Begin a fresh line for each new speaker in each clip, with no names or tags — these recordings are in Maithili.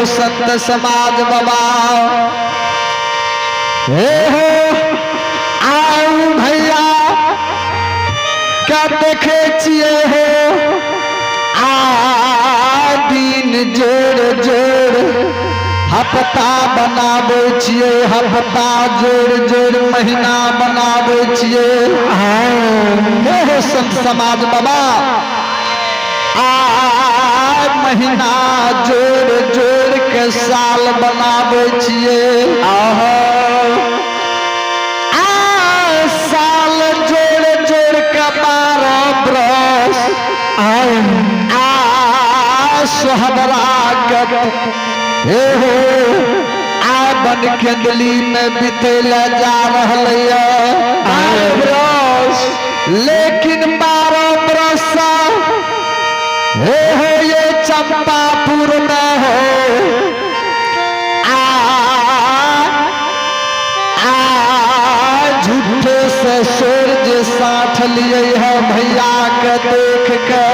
संत समाज बाबा हे हो आउ भैया क्या देखे छिए हो आ दिन जोड़ जोड़ हफ्ता बनाबै छियै हफ्ता जोड़ जोड़ महीना बनाबै छियै हे हो संत समाज बाबा आ महीना जोड़ जोड़ के साल बनाबै छियै आ साल जोड़ जोड़ के 12 बरस आ सोहबरा के हे हो आ बन केंदली में बीते ले जा रहल बरस लेकिन 12 बरस हे हो ये चंपापुर में हो आ आ झूठे से शेर जे साठ लिए है भैया के देख के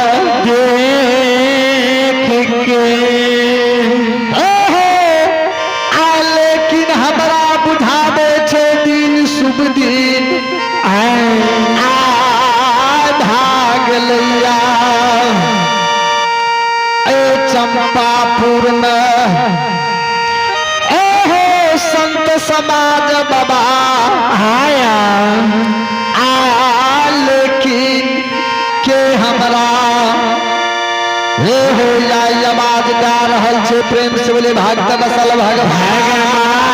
देख के
ओहो, आ लेकिन हमरा बुझाबे छे दिन शुभ दिन आ भाग लैया ए चंपापुर में ओहो संत समाज बाबा
आया
आ लेकिन के हमरा हे हो या आवाज गा रहल छे प्रेम से बोले भक्त बसल भगवान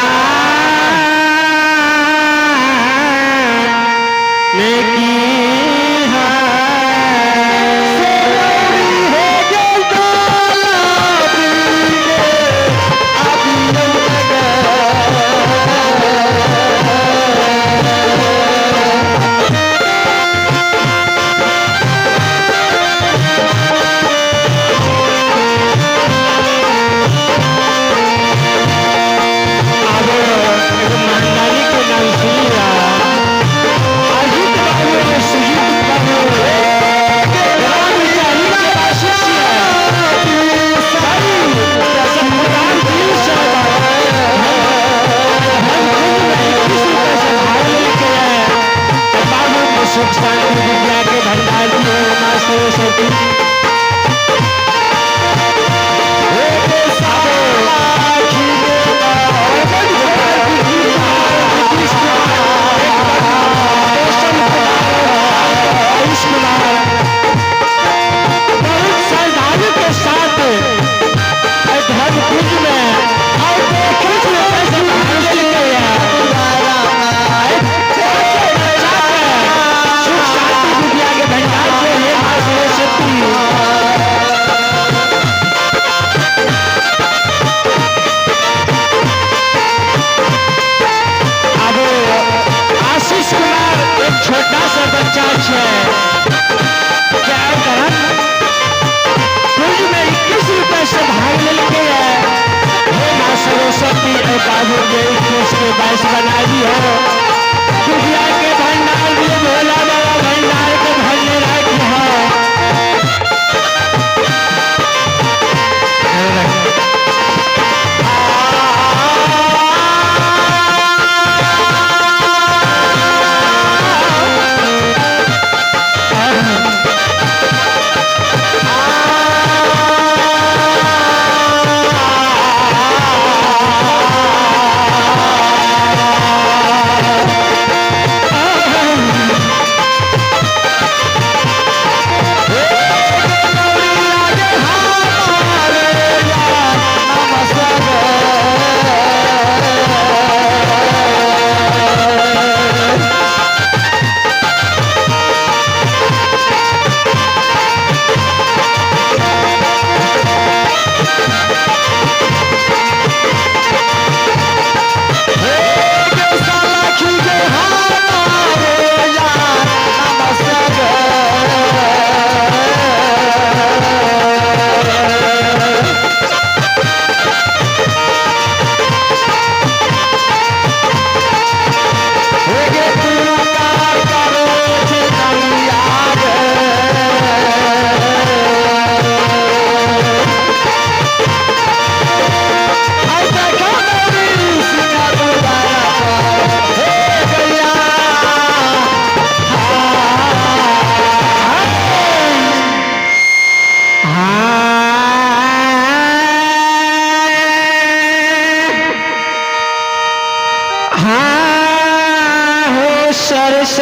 लेकिन
हो गेल डाला बीगे, आबियौ नगर।
अब एगो मानदानी के नाम सुनिया अजीत बाबू सुजीत बाबू राम चाही के वासी छियै। समुदाय दिल से हम खुद में 21 रुपए से भाग लेके आए। बाबू को सुख शांति विद्या के भंडार दिए माँ सरस्वती। आयुष कुमार बहुत श्रद्धालु के साथ धर्म कुंज में और कुछ रुपए से भाग लेके आए। सुख शांति विद्या के भंडार के हे माँ सरस्वती। अब आशीष कुमार एक छोटा सा बच्चा है क्या धर्म कुंज में 21 रुपए से भाग लेके है। हे माँ सरस्वती ए बाबू के 21 के 22 बना दी हो विद्या के भंडार दिए भोला बाबा भंडार के भरने राखी हो।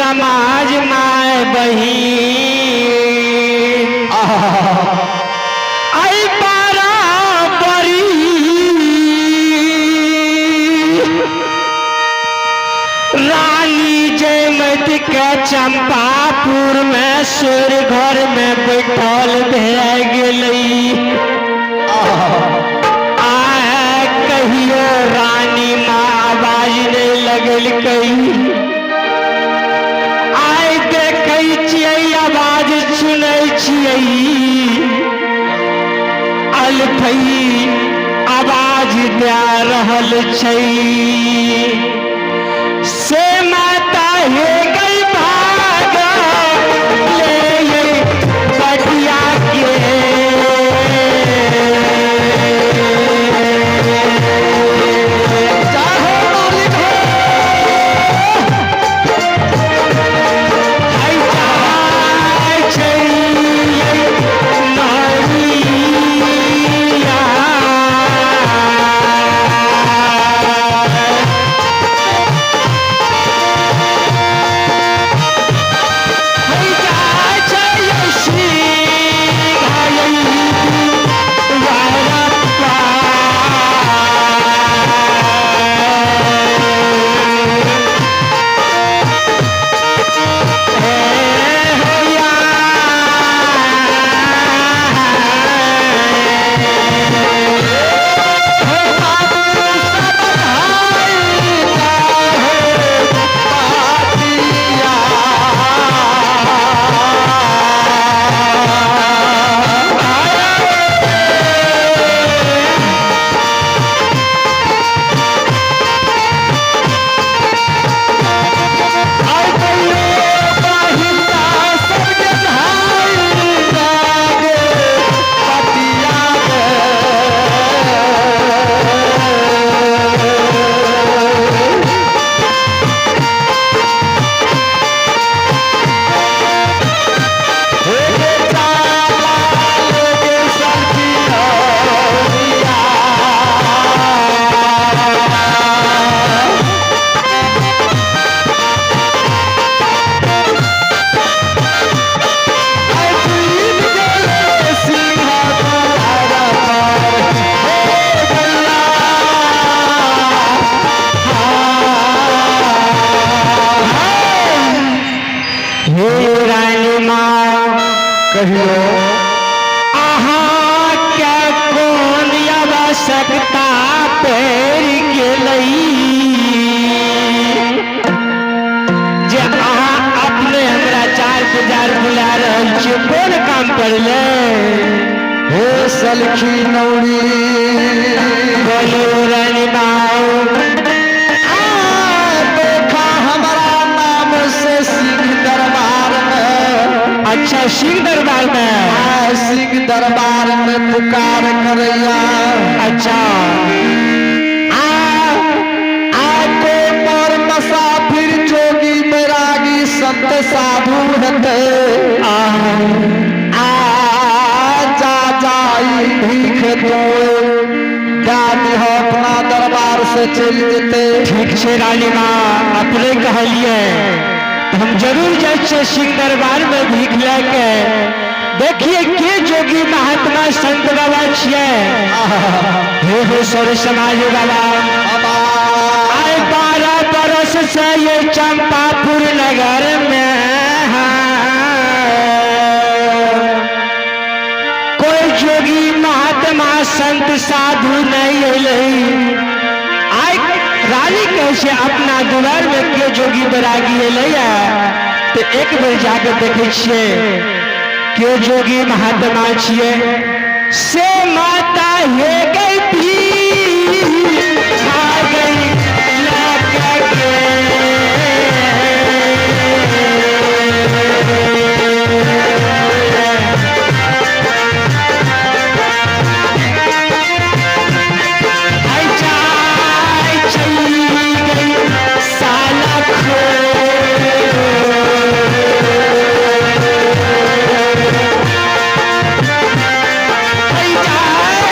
समाज my बहिन। आई बराबरी रानी जयमति के चंपापुर में सुर घर में बैठल भए गेलै। आ कहियो रानी माँ आवाज नहीं लगेलकै। आइ देखै छियै, आवाज सुनै छियै, अलफई आवाज दए रहल छै। से माता हे गई भाग ले बटिया के।
चाहे मालिक हो।
हाय जाय छै नरिया। हाय जाय छै सिंघाय वरप्पा।
हो बाबू सब भाई चाहे पाटिया। आइ कहियो बहिता सबके भाई लागे पटिया गे। हे गे चाला लेके सखिया। आइ जीत गेलै सिंहा द्वारा पार, हे गैया।
हे रानी माँ,
कहियो।
अहाँ के कोन आवश्यकता पड़ि गेलै जे अहाँ अपने हमरा चार पुजार बुला रहल छियै? कोन काम पड़लै?
हे सलखी नौरी।
बोलू रानी माँ।
आ देखा हमारा नाम से सिंह दरबार में।
अच्छा, सिंह दरबार में।
आ सिंह दरबार में पुकार करैया।
अच्छा।
आ आ को मोर मुसाफिर जोगी बैरागी संत साधु हेतै, आ जा जाई भीख दो दिह, अपना दरबार से चलि जेतै।
ठीक छै रानी माँ, अपने कहलियै तऽ हम जरूर जाइ छियै सिंह दरबार में भीख लए के। देखिए के जोगी महात्मा संत बाबा छियै। हे हो सर समाज बाबा, आए 12 बरस से ये चंपापुर नगर में कोई जोगी महात्मा संत साधु नहीं अलै। आइ रानी कहै छै अपना दुआर में के जोगी बैरागी एलै, तऽ एक बेर जाके देखै छियै के जोगी महात्मा छियै। से माता हे गई भी आ गई लग के। आई जाय चली गई साला खो। आई जाय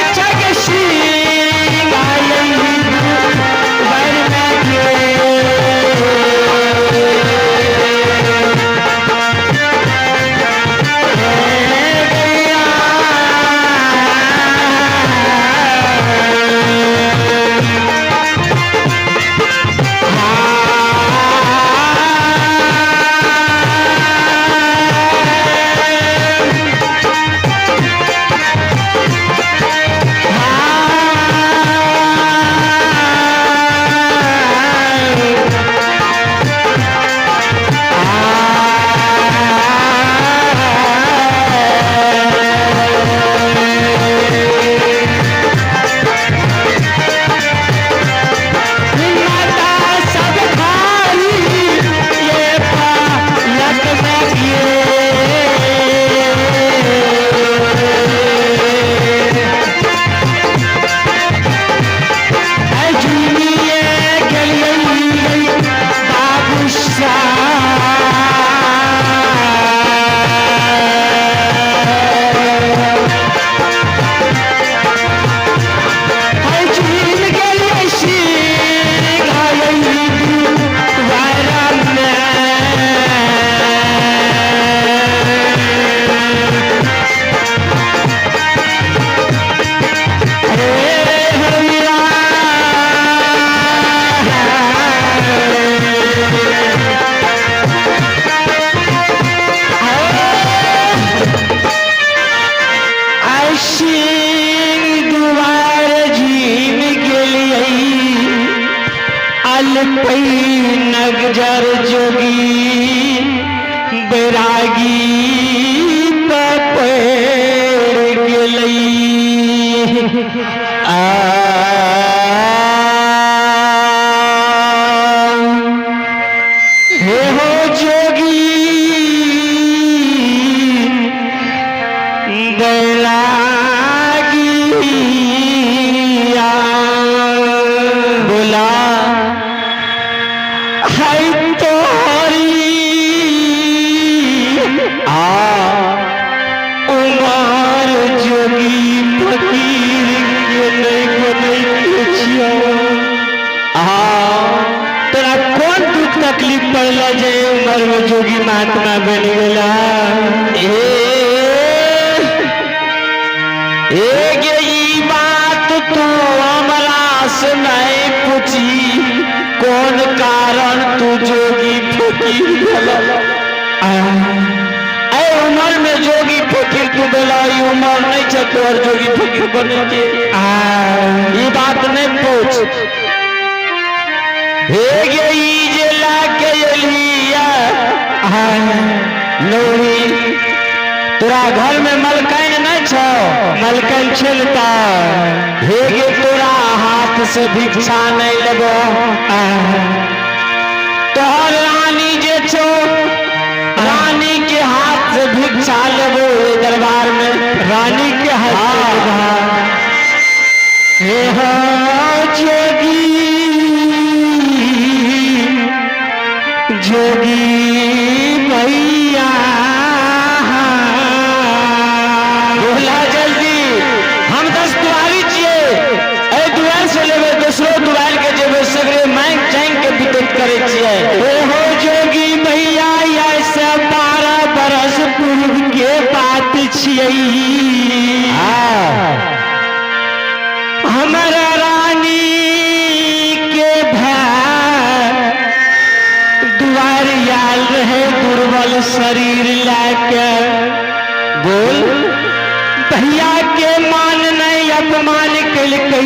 लेलकै नगजर जोगी बैरागी पकड़ गेलै। आ हे हो जोगी बैरागिया, बोला है तोरी आ उमर जोगी फकीर के नहीं बनै के छियौ। आ तोरा कोन दुख तकलीफ पड़ल जे उमर में जोगी महात्मा बनि गेला?
ए ए गे ई बात तू हमरा से नहीं पूछी, कोन कारण तू जोगी फकीर भेल? ए उमर में जोगी फकीर तू भेला, ई उमर नहीं छै तोहर जोगी फकीर बने के। ई बात नहीं पूछ। हे गे ई जे लाके एलिया नौरी, तोरा घर में मलकाइन नहीं छौ?
मलकन छलता।
हे गे तोरा हाथ से भिक्षा नहीं लेबो। तोहर रानी जे छौ, रानी के हाथ से भिक्षा लेबो दरबार में।
रानी के हाथ से?
हाँ।
हे हो जोगी जोगी भैया,
बोला जल्दी, हम 10 दुआरी छियै, एहि दुआरि से लेबै दोसरो दुआरि के जेबै, सगरे मांगि चांगि के वितरित करै छियै।
हे हो जोगी भैया, ऐसे 12 बरस पूर्व के बात छियै।
हाँ।
हमर रानी के भाई दुआर आयल रहे दुर्बल शरीर लैके।
बोल।
भैया के मान नहीं अपमान केलकै,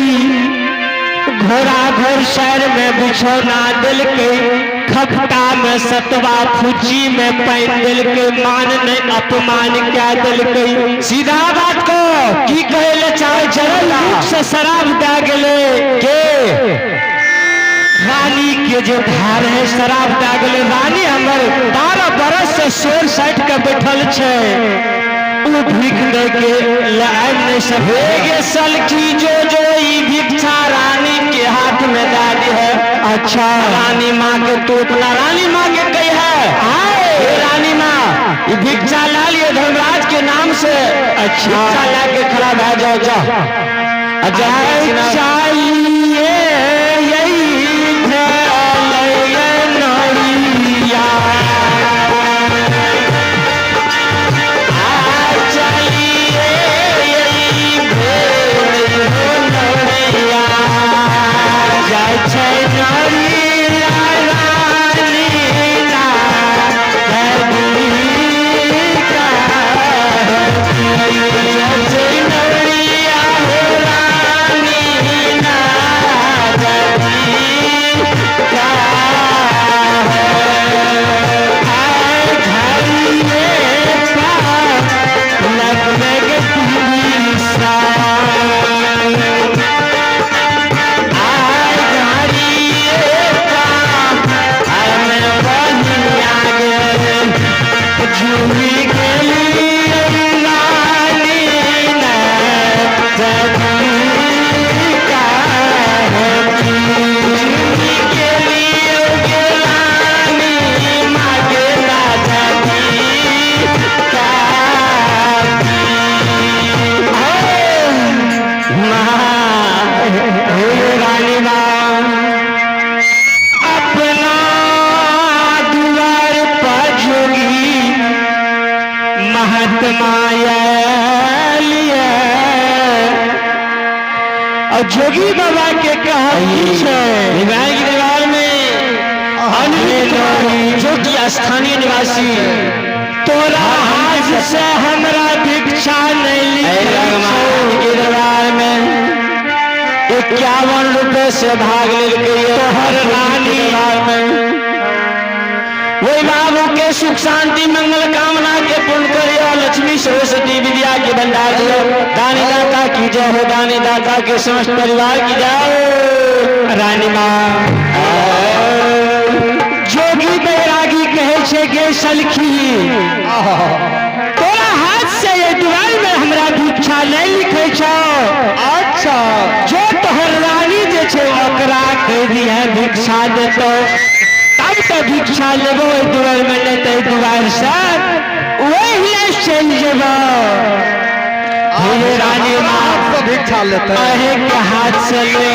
घोड़ा घोर शहर में बिछौना देलकै, खपटा में सतवा फुची में पानि देलकै, मान नहीं अपमान क्या देलकै।
सीधा बात को की कहै ले चाहै छै?
रूप से शराब दए गेलै।
के?
रानी के जे भार है शराब दए गेलै। रानी हमर 12 बरस से शोर साटि के बैठल छै, ओ भीख दे के ले आबि नहीं सकै।
हे गे सलखी, जो जो ई भिक्षा रानी के हाथ में दे दी है।
अच्छा।
रानी माँ के तू अपना रानी माँ के कही है, हे रानी माँ, ई भिक्षा ला लिए धर्मराज के नाम से।
अच्छा।
भिक्षा ला के खड़ा भए जाओ, जाओ। अच्छा।
चाहिए यही भेलै नौरिया,
चलिए यही भेल हो नौरिया।
जाइ छै नौरिया रानी ना
जय नौरिया हो रानी ना।
अपना दुआर पर जोगी महात्मा आयल। और जोगी बाबा के कहब की छै?
निभाए की दरबार में अनिल कुमार, जो कि स्थानीय निवासी
तोरा हाथ से हमरा भिक्षा नहीं
ऐ
ली।
भगवान के दरबार में
51 रुपए से भाग लेलकै तोहर रानी में। वही बाबू के सुख शांति मंगल कामना के पूर्ण करियो, लक्ष्मी सरस्वती विद्या के भंडार दियो, दानी दाता की जय हो, दानी दाता के समस्त परिवार की जय हो। रानी माँ जोगी बैरागी कहे छे गे सलखी, तोरा हाथ से ये दुआर में हमरा भिक्षा नहीं लिखे छो।
अच्छा।
जो तोहर रानी जे छे ओकरा कह दिहे भिक्षा देतो, तब तो भिक्षा लेबो ओहि दुआर में, नहीं तो दुआर से वही चलि जेबो। हे रानी माँ,
हाथ से भिक्षा लेते।
अहे के हाथ से ले।